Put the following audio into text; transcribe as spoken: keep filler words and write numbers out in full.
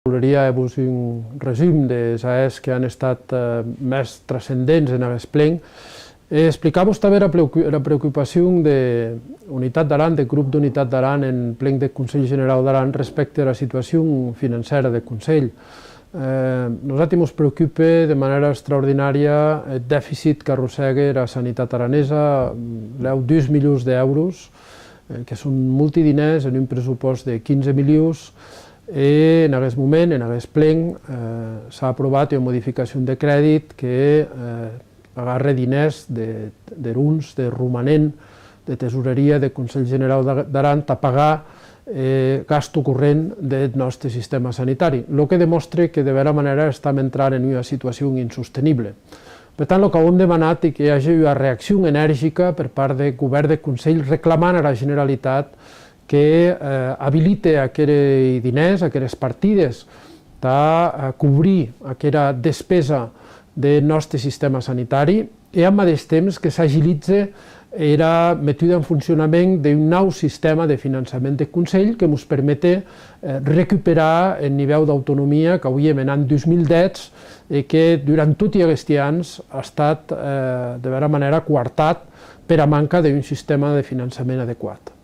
Voleria hèr-vos un resum des ahèrs que an estat, eh, mès transcendents en aguest plen e explicar-vos tanben era preocu-, era preocupacion de Unitat d'Aran, deth grop d'Unitat d'Aran en plen deth Conselh Generau d'Aran respècte ara situacion financèra deth Conselh. Eh, nosati mos preocupe de manèra extraordinària eth deficit qu'arrossègue era sanitat aranesa, lèu dus milions d'èuros, eh, que son molti diners en un pressupòst de quinze milions, e en aguest moment, en aguest plen, eh, s'a aprovat ua modificacion de credit que, eh, agarre diners de, der hons, de romanent de tesoreria de Conselh Generau d'A-, d'Aran tà pagar, eh, gasto corrent deth nòste sistèma sanitari, lo que demòstre que de bèra manèra estam entrant en ua situacion insostenible. Per tant, lo qu'auem demanat ei que i age ua reaccion energica per part deth govèrn deth Conselh reclamant ara Generalitat que, eh, abilite aqueri diners, aqueres partides, tà, eh, cobrir aquera despesa deth nòste sistèma sanitari e, ath madeish temps, que s'agilitze era metuda en foncionament d'un nau sistèma de finançament deth Conselh que mos permete, eh, recuperar eth nivèu d'autonomia qu'auíem en an dus mil dètz e que, durant toti aguesti ans, a estat, eh, de bèra manèra coartat pera manca d'un sistèma de finançament adequat.